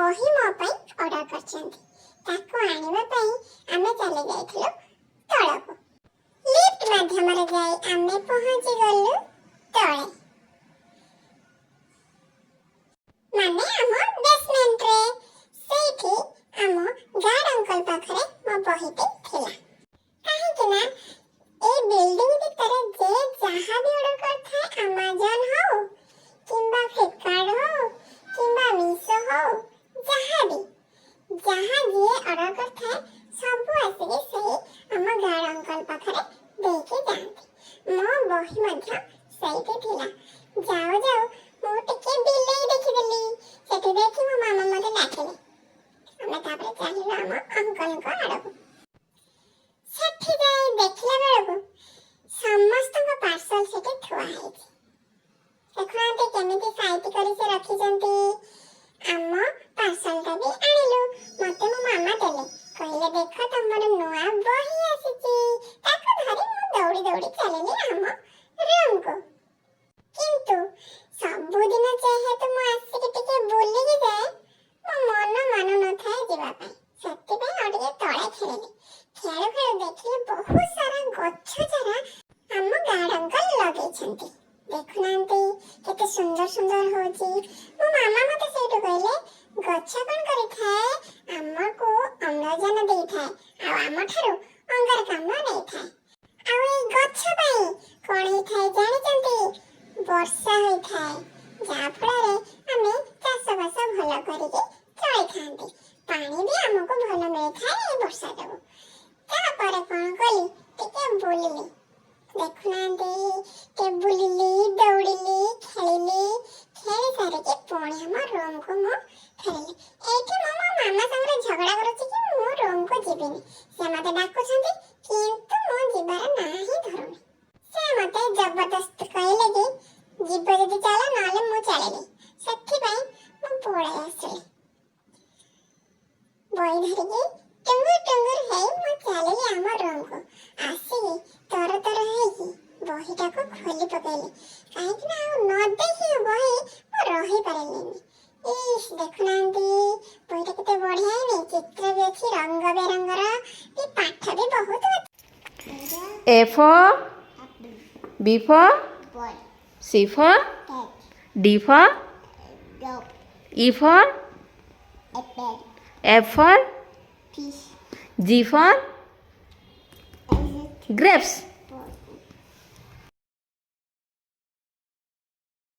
ବହି ମୋ ପାଇଁ ଅର୍ଡ଼ର କରିଛନ୍ତି। ତାକୁ ଆଣିବା ପାଇଁ ଆମେ ଚାଲି ଯାଇଥିଲୁ ତଳକୁ। ଲିଫ୍ଟ ମାଧ୍ୟମରେ ଯାଇ ଆମେ ପହଞ୍ଚି ଗଲୁ ତଳେ, ମାନେ ଆମ ବେସମେଣ୍ଟରେ। ସେଇଠି ଆମ ଗାର୍ଡ ଅଙ୍କଲ ପାଖରେ ମୋ ବହିଟି ଥିଲା, କାହିଁକି ନା ଏଇ ବିଲ୍ଡିଂ ଭିତରେ ଯେ ଯାହା ବି ଅର୍ଡର କରିଥାଏ, ଆମାଜନ ହଉ କିମ୍ବା ଫ୍ଲିପକାର୍ଟ ହଉ କିମ୍ବା ମିଶୋ ହଉ, ଯାହା ବି ଯାହା ଯିଏ ଅର୍ଡର କରିଥାଏ, ସବୁ ଆସିକି ସେଇ ଆମ ଗାର୍ଡ ଅଙ୍କଲ ପାଖରେ ଦେଇକି ଯାଆନ୍ତି। ମୋ ବହି ମଧ୍ୟ ସେଇଠି ଥିଲା। ଯାଉ ଯାଉ ମୁଁ ଟିକେ ବିଲେଇ ଦେଖିଦେଲି। ସେଠି ଦେଖି ମୋ ମାମା ମତେ ଡାକିଲେ। ଆମେ ତାପରେ ଚାଲିଲୁ ଆମ ଅଙ୍କଲଙ୍କ ଆଡ଼କୁ। ସେଠି ଯାଇ ଦେଖିଲା ବେଳକୁ ସମସ୍ତଙ୍କ ପାର୍ସଲ ସେଠି ଥୁଆ ହେଇଛି। ଦେଖୁନାହାନ୍ତି, କେମିତି ସାଇତି କରି ସେ ରଖିଛନ୍ତି। ଆମ ପାର୍ସଲଟା ବି ଆଣିଲୁ। ମତେ ମୋ ମାମା ଦେଲେ, କହିଲେ, "ଦେଖ, ତମର ନୂଆ ବହି ଆସିଛି।" ତାକୁ ଧରି ମୁଁ ଦୌଡ଼ି ଦୌଡ଼ି ଚାଲିଲି ଆମ ରୁମକୁ। କିନ୍ତୁ ସବୁଦିନ ଯେହେତୁ ମୁଁ ଆସିକି ଟିକେ ବୁଲିକି ଯାଏ, ମୋ ମନ ମାନୁନଥାଏ ଯିବା ପାଇଁ। ସେଥିପାଇଁ ଆଉ ଟିକେ ତଳେ ଖେଳିଲି। ଖେଳୁ ଖେଳୁ ଦେଖିଲି ବହୁତ ସାରା ଗଛ ଚାରା ଆମ ଗାର୍ଡ ଅଙ୍କଲ ଲଗେଇଛନ୍ତି। ଦେଖୁନାହାନ୍ତି, କେତେ ସୁନ୍ଦର ସୁନ୍ଦର ହଉଛି। ମୋ ମାମା ମତେ ସେଇଠୁ କହିଲେ, ଗଛ କଣ କରିଥାଏ? ଆମକୁ ଅମ୍ଳଜାନ ଦେଇଥାଏ ଆଉ ଆମଠାରୁ ଅଙ୍ଗାରକାମ୍ଳ ନେଇଥାଏ। ଆଉ ଏଇ ଗଛ ପାଇଁ କଣ ହେଇଥାଏ ଜାଣିଛନ୍ତି? ବର୍ଷା ହୋଇଥାଏ, ଯାହା ଫଳରେ ଆମେ ଚାଷବାସ ଭଲ କରିକି ଚଳିଥାନ୍ତି। ପାଣି ବି ଆମକୁ ଭଲ ମିଳିଥାଏ ଏଇ ବର୍ଷା ଯୋଗୁଁ। ତାପରେ କଣ କଲି? ଟିକେ ବୁଲିଲି। ଦେଖୁନାହାନ୍ତି, ଟିକେ ବୁଲିଲି, ଦୌଡ଼ିଲି, ଖେଳିଲି। ଖେଳି ସାରିକି ପୁଣି ଆମ ରୁମକୁ ମୁଁ ଫେରିଲି। ଏଇଠି ମୁଁ ମୋ ମାମା ସାଙ୍ଗରେ ଝଗଡ଼ା କରୁଛି କି ମୁଁ ରୁମକୁ ଯିବିନି। ସେ ମତେ ଡାକୁଛନ୍ତି, କିନ୍ତୁ ମୁଁ ଯିବାର ନାଁ ହିଁ ଧରୁନି। ସେ ମତେ ଜବରଦସ୍ତ କହିଲେ କି ଯିବ ଯଦି ଚାଲ, ନହେଲେ ମୁଁ ଚାଲିଲି। ସେଥିପାଇଁ ମୁଁ ପଳେଇ ଆସିଲି। ବହି ଧରିକି ଟୁଙ୍ଗୁର ଟୁଙ୍ଗୁର ହେଇ ମୁଁ ଚାଲିଲି ଆମ ରୁମକୁ। ଆସିକି ତର ତର ହେଇକି ବହିଟାକୁ ଖୋଲି ପକେଇଲି, କାହିଁକି ନା ଆଉ ନ ଦେଖି ବହି ମୁଁ ରହିପାରିଲିନି। ଇସ୍, ଦେଖୁନାହାନ୍ତି, ବହିଟା କେତେ ବଢିଆ ହେଇନି? ଚିତ୍ର ବି ଅଛି, ରଙ୍ଗ ବେରଙ୍ଗର ବି, ପାଠ ବି ବହୁତ ଅଛି। A for, B for, ball. C for, cat. D for, dog. E for, apple. F for, fish. G for, elephant. Grapes.